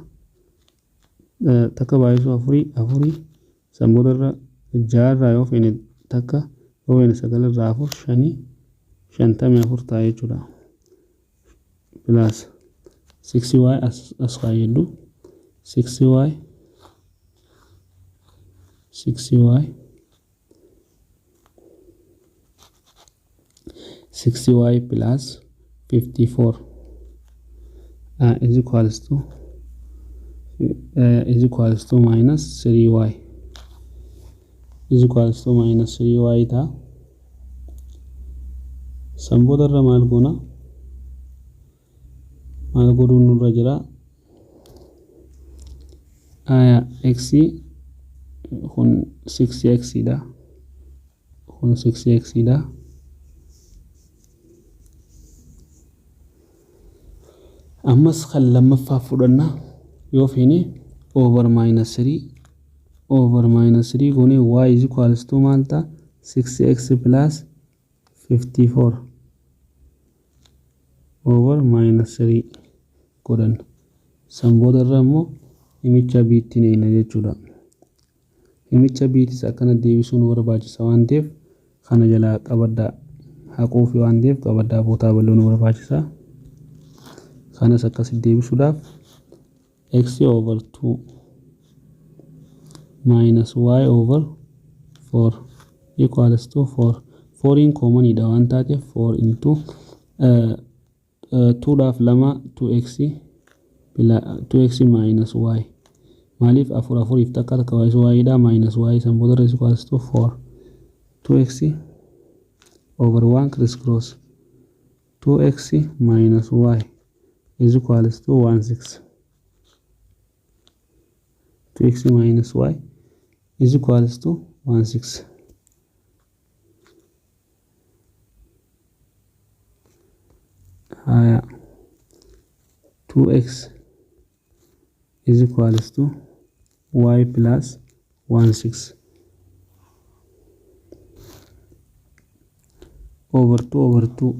takka baay'isuu afurii afurii. San boodarra ja'arraa yoo feene takka, yoo feene sagalirraa afur, shanii, 54 ta'a jechuudha. Plus 6y as kaayyadhu. 6y, 6y, 6y plus 54 is equals to minus 3y, is equals to minus 3y ta'a. San boodarra maal goona? Maal godhuun nurra jira? Aya, x kun 6x dha. Kun 6x dha. Ammas kan lammaffaa fudhanna yoo feene, over minus 3 over minus 3 goone, y is equals to maal ta'a? 6x plus 54 over minus 3 godhanna. San booda irra immoo himicha biitti neeyna jechuudha. Himicha biitis akkana deebisuu nu barbaachisa waan ta'eef, kana jalaa qabaddaa, haquufi waan ta'eef qabaddaa, bootaa bal'oo nu barbaachisa. Kanas akkasitti deebisuudhaaf x over 2 minus y over 4 equals to 4. 4in common dha waan taateef, 4 into 2 dhaaf lama 2x, 2x minus y. Maaliif? Afur afuriif takka takka baay'isu y dha, minus y. San booda is equals to 4. 2x over 1 criss cross 2x minus y is equals to 1 6. 2x minus y is equals to 1 6. Haya, 2x is equals to y plus 1 6 over 2 over 2.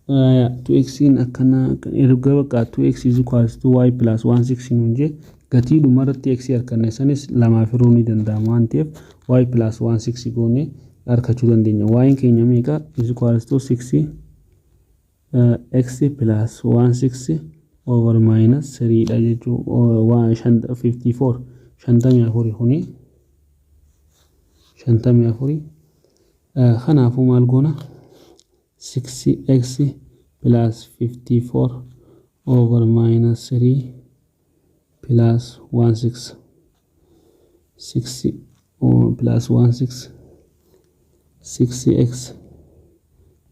Haya, 2x in akkana erga bakka 2x is equals to y plus 1 6 nuun jee, gatii dhumarratti x arganne sanis lamaaf hiruu ni danda'ama waan ta'eef, y plus 1 6 goone argachuu dandeenya. Y keenya meeqa? Is equals to 6 x plus 1 6 over minus 3 dha jechuu. 54, 54, kuni 54. Kanaafuu maal goona? 6x plus 54 over minus 3 plus 1 6, 6 plus 1 6, 6x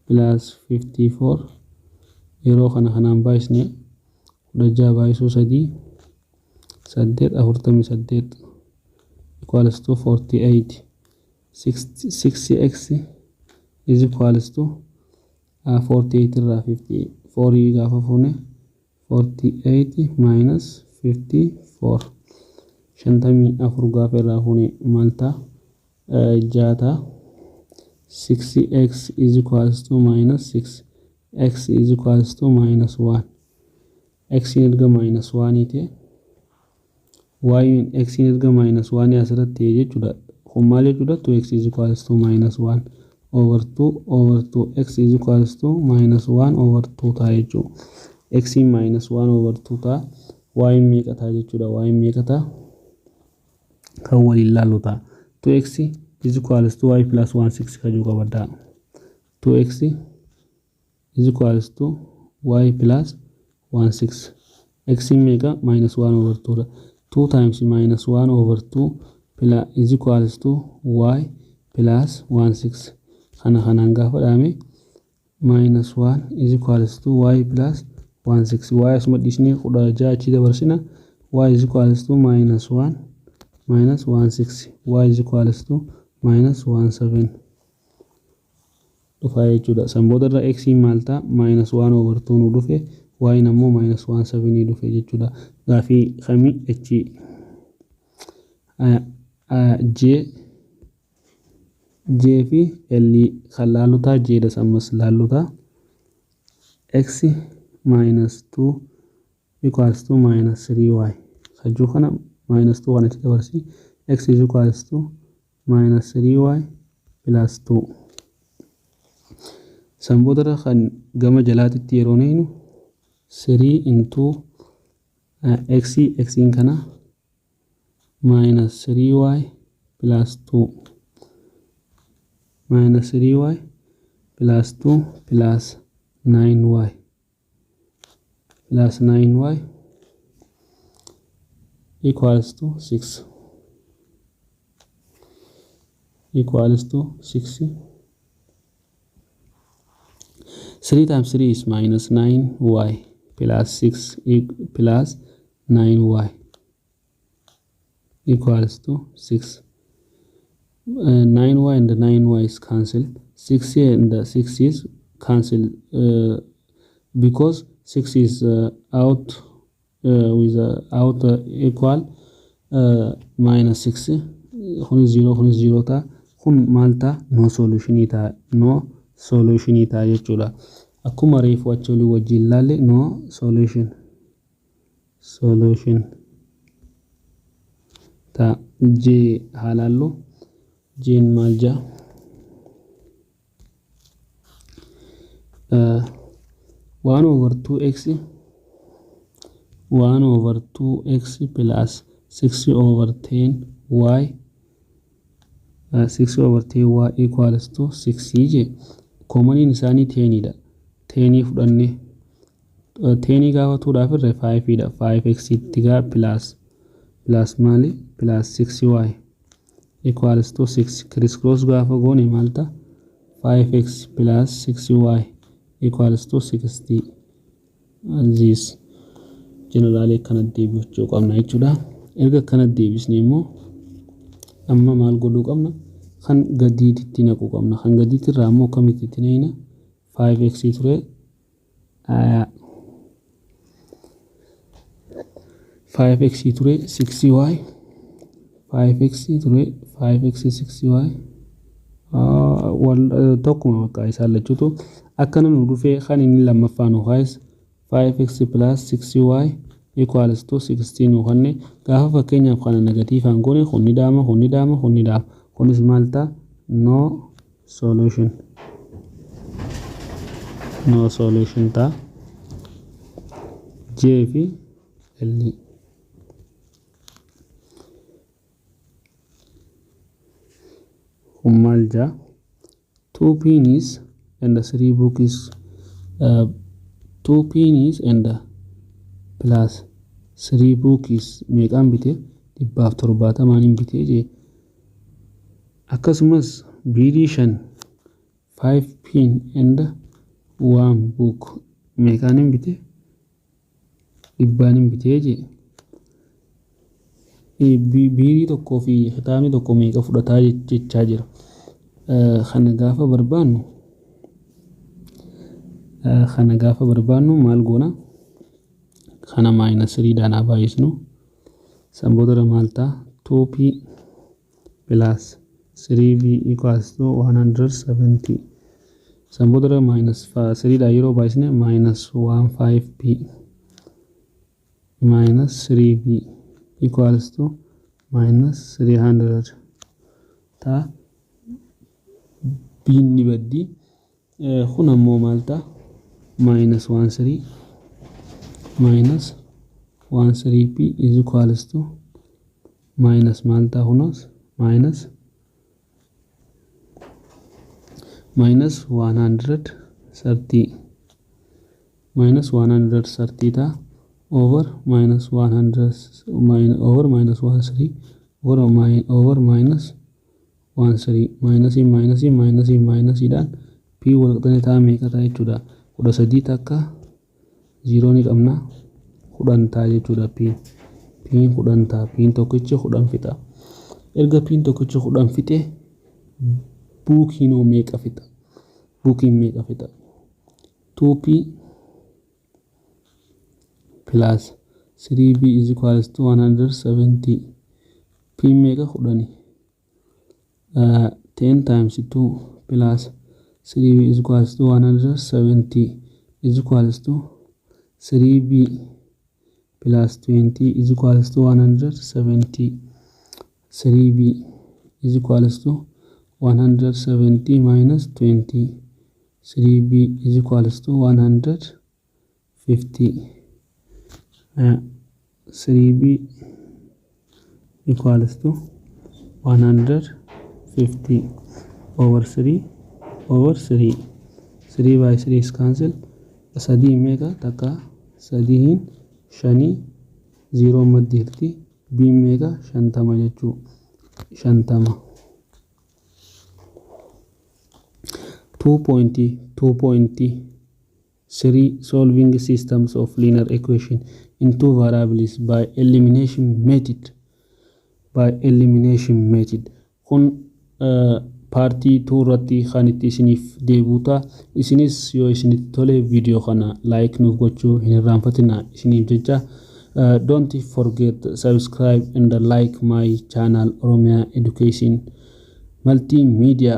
plus 54. Yeroo kana kanaan baay'isne, 16 baay'isuu sadii saddeet, 48 equals to 48. 6x is equals to 48 irraa 54 gaafa fuune, 48 minus 54, 54 gaafa irraa fuune maal ta'a? Jaata. 6x is equals to minus 6, x is equals to minus 1. X erga minus 1 ta'e, y x erga minus 1 asirratti ta'e jechuudha. Kun maal jechuudha? 2x is equals to minus 1 over 2 over 2, x is equals to minus 1 over 2 ta'a jechuudha. X minus 1 over 2 ta'a. Y meeqa ta'a jechuudha? Y meeqa ta'a kan waliin laallu ta'a. 2x is equals to y plus 1 6 kajuu qabaddaa. 2x is equals to y plus 1 6. X meeqa? Minus 1 over 2 dha. 2 times minus 1 over 2 plus is equals to y plus 1 6. Kana kanaan gaafa dhaame, minus 1 is equals to y plus 1 6. Y asuma dhiisnee 16 achi dabarsina. Y is equals to minus 1 minus 1 6, y is equals to minus 1 7 dhufaa jechuudha. San booda irra x maal ta'a? Minus 1 over 2 nu dhufe, y ammoo minus 1 7 dhufe jechuudha. Gaafii kamii? H J J fi L kan laallu ta'a. J dhas ammas laallu ta'a. X minus 2 equals to minus 3y kajuu kana, minus 2 kanatti dabarsi, x is equals to minus 3y plus 2. San boodarra kan gama jalaatitti yeroo neenu, 3 into x, x kana minus 3y plus 2, minus 3y plus 2 plus 9y, plus 9y equals to 6, equals to 6. 3 times 3 is minus 9y plus 6 plus 9y equals to 6. 9y and 9y is cancel, 6 and 6 is cancel, because 6 is out with out equal minus 6. Kun 0, kun 0 ta'a. Kun maal ta'a? No solutionii ta'a, no solutionii ta'a jechuudha. Akkuma reefu achi olii wajjin ilaalle, no solution ta'a. J haa laallu. J'n maal jaa? 1 over 2x, 1 over 2x plus 6 over 10 y, 6 over 10 y equals to 6 je. Commoniin isaanii 10dha. 10 fudhanne, 10 gaafa tuudhaaf irra 5 dha. 5x itti gaa plus maali? Plus 6y equals to 6. Criss cross gaafa goone maal ta'a? 5x plus 6y equals to 60. This generally akkana deebifachuu qabna jechuudha. Erga akkana deebisne immoo amma maal godhuu qabna? Kan gadiitti naquu qabna. Kan gadiitti irraa immoo akkamitti itti naqna? 5x ture, 5x ture, 6y, 5x ture, 5x 6y wal tokkuma bakka isaan lachuutu akkana nu dhufee. Kan inni lammaffaa nu kaayes 5x plus 6y equals to 16 nu kanne. Gaafa fakkeenyaaf kana negatiivaan goone, kun ni dhaama, kun ni dhaama, kun ni dhaama. Kunis maal ta'a? No solution, no solution ta'a. J fi L. Kun maal jaa? Two pennies and three books, two pennies and plus three books meeqaan bite? 170n hin bitee jee. Akkasumas biirii shan, five pen and one book meeqaan hin bite? 100n hin bitee jee. Biirii tokkoo fi kitaabni tokko meeqa fudhataa jechaa jira. Kana gaafa barbaannu, kana gaafa barbaannu maal goona? Kana minus 3dhaan haa baay'isnu. San booda maal ta'a? 2p plus 3b equals to 170. San booda minus 3dhaan yeroo baay'isne minus 15p minus 3b equals to minus 300 ta'a. B'n ni baddi. Kun ammoo maal ta'a? Minus 13, minus 13p is equals to minus maal ta'a? Kunis minus 130, minus 130 ta'a, over minus 100 over minus 13 over minus 13. Minusii minusii minusii minusiidhaan p wal qixxee ta'a. Meeqa ta'a jechuudha? 13 takka 0 ni qabna, 10 ta'a jechuudha. P 10 ta'a. P tokkichi 10 fixa. Erga p tokkichi 10 fixe, bookiinoo meeqa fixa? Bookiin meeqa fixa? 2p plus 3b is equals to 170. P meeqa? 10. 10 times 2 plus 3b is equals to 170 is equals to 3b plus 20 is equals to 170. 3b is equals to 170 minus 20. 3b is equals to 150. 3b equals to 150 over 3 over 3. 3 by 3 is cancel. Sadii meeqa? Takka, sadiin, shanii, 0 maddiirti. B meeqa? 50 jechuu, 50. 2.2.3 Solving systems of linear equation in two variables by elimination method. By elimination method kun Part 2 irratti kan itti isiniif deebi'u ta'a. Isinis yoo isinitti tole viidiyoo kana like nuuf gochuu hin irraanfatina isiniif jecha. Don't forget subscribe and like my channel, Oromia Education Multimedia.